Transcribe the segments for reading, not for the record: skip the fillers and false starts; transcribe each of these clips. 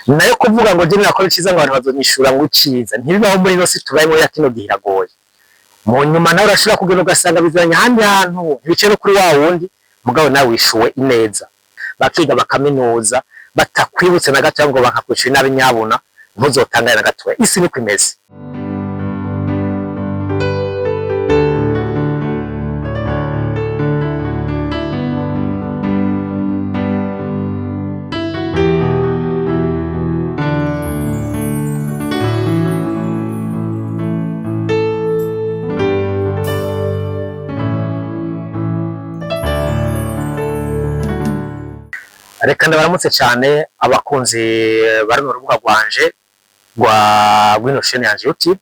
Nayo kuvuga ngo je nakora iciza ngo abantu bazonyishura ngo iciza, ntibibaho muri ino si tubayemo ya kino gihe, iragoye. Mu nyuma nawe urashobora kugenda ugasanga bizanye ahandi hantu, ntibice no kuri wa wundi, mugabo nawe wishuwe ineza, bakiga bakaminuza, batakwibutse na gato ngo bakakwishura inabi nyabuna, ntuzotangare na gatoya. Isi niko imeze. Reka ndabaramutse cyane abakunzi bari mu rubuga rwanje rwa rw'ino chaîne yanje YouTube.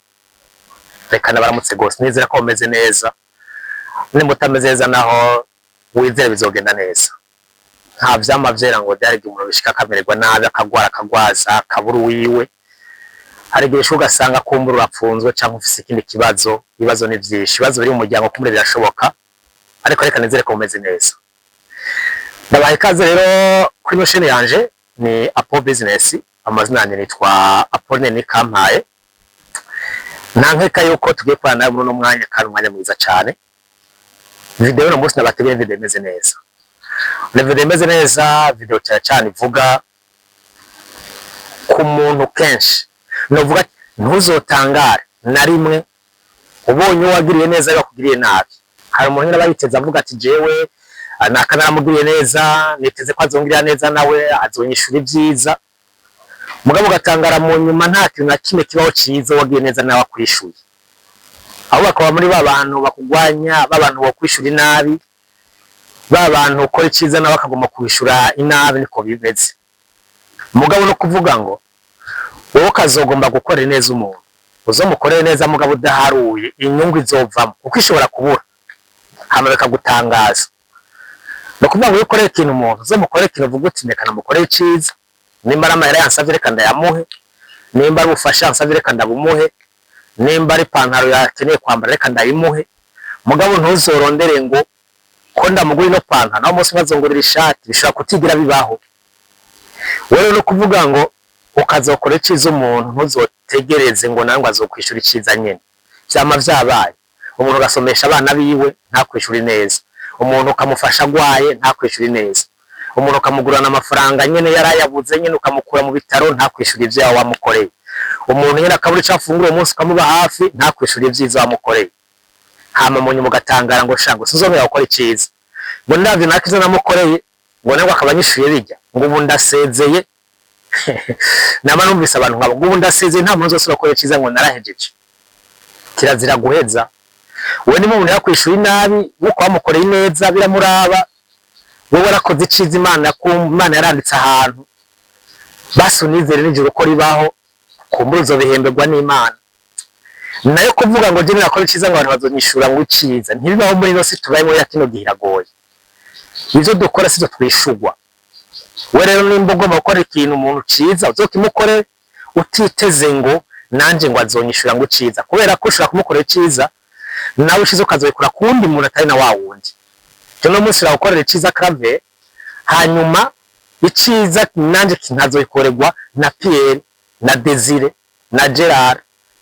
Reka ndabaramutse gose, nizera ko mumeze neza. Nimba utameze neza naho, wizere bizogenda neza. Nta vyama vyera ngo byari igihe umuntu bishika akamererwa nabi, akagwara, akagwaza, akabura uwiwe. Hari igihe ushobora ugasanga kumbura urapfunzwe canke ufise ikindi kibazo. Ibibazo ni vyinshi, ibibazo biri mu muryango kumbure birashoboka, ariko reka nizere ko mumeze neza. Ndabaha ikaze rero kuri ino chaîne yanje, ni Apo Business. Amazina yanjye nitwa Apolline Nikampaye. Nta nkeka yuko tugiye kubana nawe muri uno mwanya, kandi umwanya mwiza cyane. Video uno munsi nabateguriye video imeze neza, ni video imeze neza, video cyane cyane ivuga ku muntu kenshi. Novuga ntuzotangare na rimwe ubonye uwo wagiriye neza yakugiriye nabi. Hari umuntu nyine aba yiteze avuga ati: "Jewe naka naramugiriye neza, niteze ko azongirira neza, nawe azonyishura ibyiza." Mugabo ugatangara mu nyuma nta kintu na kimwe kibaho ciza, wagiye neza nawe akwishuye. Aho bakaba muri ba bantu bakugwanya, ba bantu bokwishura inabi, ba bantu ukora iciza nawe akagomba kwishura inabi. Niko bimeze. Mugabo no kuvuga ngo wowe ukazogomba gukorera neza umuntu, uzomukorere neza mugabo udaharuye inyungu izovamo, kuko ishobora kubura hama bikagutangaza. Ni ukuvuga ngo iyo ukorera ikintu umuntu, uzomukorere ikintu uvuga uti: "Reka namukorere iciza. Nimba ari amahera yansavye, reka ndayamuhe. Nimba ari ubufasha yansavye, reka ndabumuhe. Nimba ari ipantaro yakeneye kwambara, reka ndayimuhe." Mugabo ntuzorondere ngo ko ndamugura ino pantaro, naho umunsi umwe azongurira ishati. Bishobora kutigira bibaho. Wewe no kuvuga ngo ukazokora iciza umuntu, ntuzotegereze ngo nawe ngo azokwishura iciza nyene. Vyama vyabaye: umuntu ugasomesha abana biwe, ntakwishura neza. Umuntu ukamufasha agwaye, ntakwishura neza. Umuntu ukamugurana amafaranga nyene yarayabuze nyene, ukamukura mu bitaro, ntakwishura ivyo wamukoreye. Umuntu nyene akabura ico afungura uwo munsi, ukamuba hafi, ntakwishura ivyiza wamukoreye. Hama mu nyuma ugatangara ngo sha, ngo sinzongera gukora iciza, ngo ndavye nakizo namukoreye, ngo nawe akaba anyishuye bijya, ngo ubu ndasezeye. Nama numvise abantu nkabo ngo ubu ndasezeye, nta muntu uzosubira gukora iciza, ngo narahejeje. Kirazira guheza. We niba umuntu yakwishura inabi nkuko wamukoreye neza, biramuraba. Wowe warakoze iciza, Imana Imana yaranditse ahantu, basi unizere n'ijuru ko ribaho, kumbura uzobihemberwa n'Imana. Nayo kuvuga ngo je nakora iciza ngo abantu bazonyishura ngo iciza, ntibibaho muri ino si tubayemo ya kino gihe, iragoye. Ivyo dukora sivyo twishurwa. We rero nimba ugomba gukora ikintu umuntu ciza, uzokimukorere utiteze ngo nanje ngo azonyishura ngo iciza, kubera ko ushobora kumukorera iciza, nawe ushize ukazoyikora ku wundi muntu atari na wa wundi. Je no munsi uragukorera iciza Claver, hanyuma iciza nanje nkazoyikorerwa na Pierre na Desire na Gerard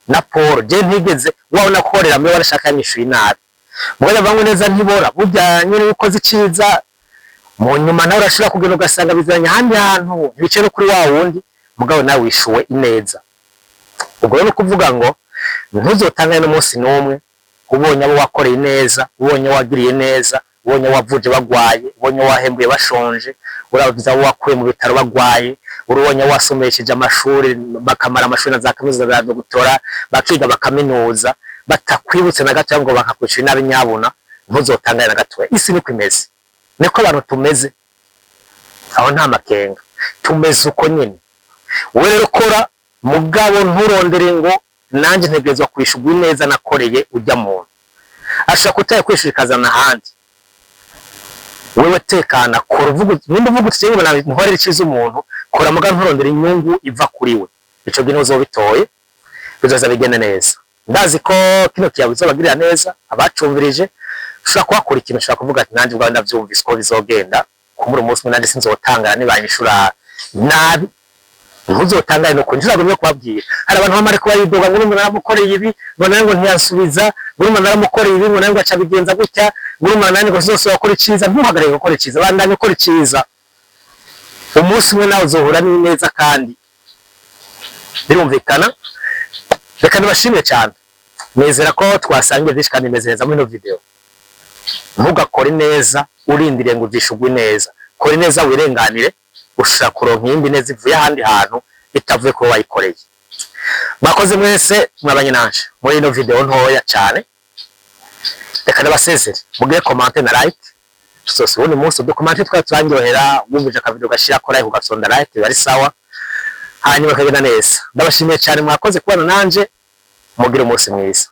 na Paul. Je ntigeze wabona korera muri warashaka yanyishuye inabi. Mugabo bamwe neza ntibora. Burya nyine iyo ukoze iciza, mu nyuma nawe urashobora kugenda ugasanga bizanye ahandi hantu, ntibice no kuri wa wundi, mugabo nawe wishuwe ineza. Ubwo rero ni ukuvuga ngo ntuzotangane n'umunsi n'umwe ubonye abo wakoreye neza, ubonye wagiriye neza, ubonye wavuje bagwaye, ubonye wahembuye bashonje, urabiza abo wakuye mu bitaro bagwaye, urubonye wasomesheje amashuri bakamara amashuri na za kaminuza za doctorat, bakiga bakaminuza, batakwibutse na gato ngo bakakwishura inabi nyabuna, ntuzotangane na gatoya. Isi niko imeze, niko abantu tumeze. Aho nta makenga, tumeze uko nyine. Wowe rero kora, mugabo nturondere ngo nanjye ntegerezwa kwishurwa ineza nakoreye ujya muntu. Ashobora kutayakwishura ikazana ahandi. Wewe tekana, kora, uvuga nimba uvuga uti: "Njyewe nkorera iciza umuntu." Kora, mugabo nturondere inyungu iva kuri we. Ico gihe ntuzobitoye, bizoza bigende neza. Ndazi ko kino kiyago bizobagirira neza abacumvirije. Ushobora kuhakora ikintu, ushobora kuvuga ati: "Nanjye ubwawe ndavyumvise ko bizogenda kumuri umunsi umwe, nanjye sinzotangara nibanyishura nabi." Ntuzotangare no kunjira gumye kubabwira. Hari abantu bamara kuba yidoga ngo urumva naramukoreye ibi, ngo nawe ngo ntiyansubiza, ngo urumva naramukoreye ibi, ngo nawe ngo aca bigenza gutya, ngo urumva nani ngo zose wakora iciza. Ntuhagarare gukora iciza, bandanye ukora iciza. Umunsi umwe nawe uzohura n'ineza kandi birumvikana. Reka nibashimire cyane, nizera ko twasangiye byinshi kandi bimeze neza muri ino video. Ntugakore neza urindiriye ngo uzishugwe neza. Kora neza wirenganire, ushobora kuronka iyindi neza ivuye ahandi hantu itavuye kuba wayikoreye. Mwakoze mwese mwabanye nanje muri ino video ntoya cyane. Reka ndabasezere, mugire comment na like. Tuzose ubundi munsi uducomment twari turangyohera. Wumvije akavideo gashira ko like, ugasonda like, biba ari sawa, hanyuma kagenda neza. Ndabashimiye cyane, mwakoze kubana nanje. Mugire umunsi mwiza.